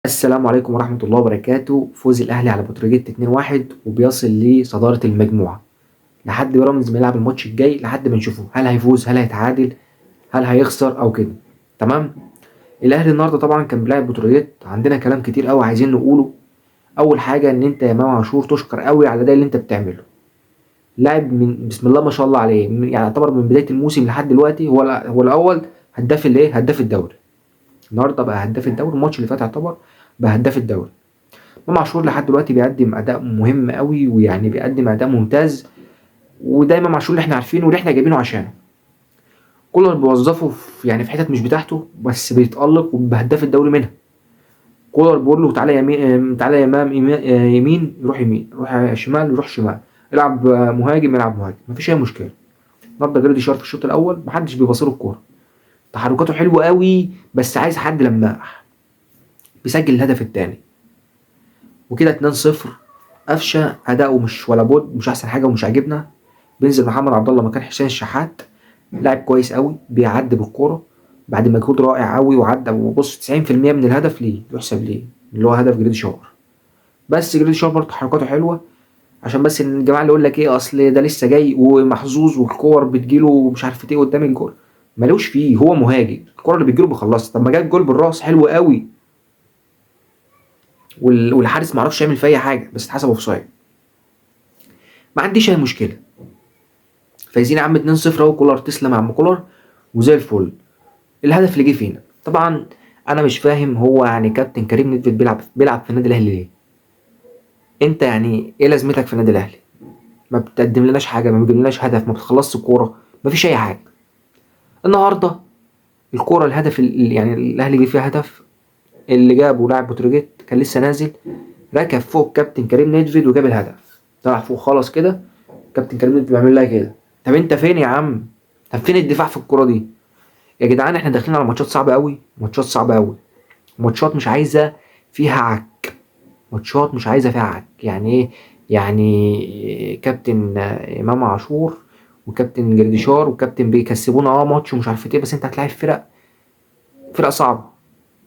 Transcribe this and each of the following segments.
السلام عليكم ورحمة الله وبركاته. فوز الأهلي على بتروجيت 2-1 وبيصل لصدارة المجموعة لحد بيراميدز ما يلعب الماتش الجاي، لحد ما نشوفه هل هيفوز هل هيتعادل هل هيخسر أو كده. تمام. الأهلي النهارده طبعا كان بيلعب بتروجيت، عندنا كلام كتير قوي عايزين نقوله. أول حاجة إن أنت يا إمام عاشور تشكر قوي على ده اللي أنت بتعمله. لاعب من بسم الله ما شاء الله عليه، يعني يعتبر من بداية الموسم لحد دلوقتي هو الأول هداف الإيه؟ هداف الدوري. النهارده بقى هداف الدوري، الماتش اللي فات يعتبر بقى هداف الدوري. امام عاشور لحد دلوقتي بيقدم اداء مهم قوي، ويعني بيقدم اداء ممتاز، وده امام عاشور اللي احنا عارفينه واللي احنا جايبينه عشانه. كولر بيوظفه في حتت مش بتاعته، بس بيتالق وبهداف الدوري منها. كولر بيقول له تعالى يمين، تعالى يا امام، يمين يروح يمين، روح شمال يروح شمال، العب مهاجم يلعب مهاجم، مفيش اي مشكلة. النهارده جريديشار في الشوط الاول محدش بيباصله الكورة، تحركاته حلوة قوي، بس عايز حد لماح. بيسجل الهدف الثاني وكده 2-0. قفشه اداؤه مش ولا بد، مش احسن حاجة ومش عاجبنا. بينزل محمد عبد الله مكان حسين الشحات، لاعب كويس قوي، بيعدي بالكورة بعد مجهود رائع قوي وعدى، وبص 90% من الهدف ليه يحسب ليه، اللي هو هدف جريديشار. بس جريديشار برضه حركاته حلوة، عشان بس الجماعة اللي يقول لك ايه اصل ده لسه جاي ومحظوظ والكور بتجيله ومش عارف ايه قدام الجول، ملوش فيه، هو مهاجم، الكره اللي بتجيله بيخلصها. طب ما جاب جول بالراس حلو قوي، والحارس ما عرفش يعمل فيه اي حاجة، بس اتحسب offside. ما عنديش اي مشكلة، فايزين يا عم 2-0 اهو، كولر تسلم يا عم كولر وزي الفل. الهدف اللي جه فينا طبعا انا مش فاهم، هو يعني كابتن كريم نيدفيد بيلعب في النادي الاهلي ليه؟ انت يعني ايه لازمتك في النادي الاهلي؟ ما بتقدم لناش حاجة، ما بتجيب لناش هدف، ما بتخلصش الكورة، ما فيش اي حاجة. النهارده الكورة الهدف يعني الاهلي جه فيها هدف اللي جابه لاعب بتروجيت كان لسه نازل، ركب فوق كابتن كريم نيدفيد وجاب الهدف، طلع فوق خالص كده، كابتن كريم نيدفيد بيعمل لها كده. طب انت فين يا عم؟ طب فين الدفاع في الكورة دي؟ يا جدعان احنا داخلين على ماتشات صعبة قوي، ماتشات صعبة قوي، ماتشات مش عايزه فيها عك، ماتشات مش عايزه فيها عك. يعني ايه؟ يعني كابتن امام عاشور وكابتن جرديشار وكابتن بيكسبونا ماتش ومش عارف ايه، بس انت هتلاعب فرق صعبة،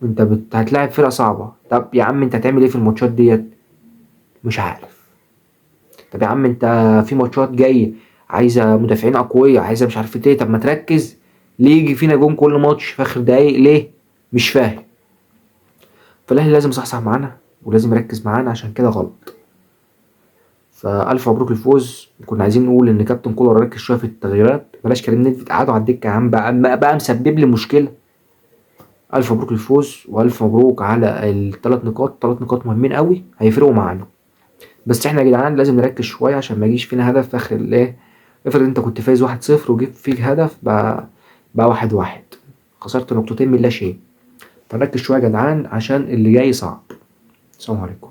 انت هتلاعب فرق صعبة. طب يا عم انت هتعمل ايه في الماتشات ديت؟ مش عارف. طب يا عم انت في ماتشات جاية عايزه مدافعين اقوياء، عايزه مش عارف ايه، طب ما تركز. ليه يجي فينا جون كل ماتش في اخر دقايق ليه؟ مش فاهم. فالاهلي لازم يصحصح معانا ولازم يركز معانا، عشان كده غلط. فالف مبروك الفوز. كنا عايزين نقول ان كابتن كولر ركز شوية في التغييرات، بلاش كريم نيدفيد قعدوا على الدكة يا عم، بقى مسبب لي مشكلة. الف مبروك الفوز والف مبروك على الثلاث نقاط، 3 نقاط مهمين قوي هيفرقوا معانا. بس احنا يا جدعان لازم نركز شوية عشان ما يجيش فينا هدف في اخر الايه. افرض انت كنت فايز 1-0 وجيت فيك هدف بقى 1-1، خسرت نقطتين من لا شيء. فنركز شوية يا جدعان عشان اللي جاي صعب. السلام عليكم.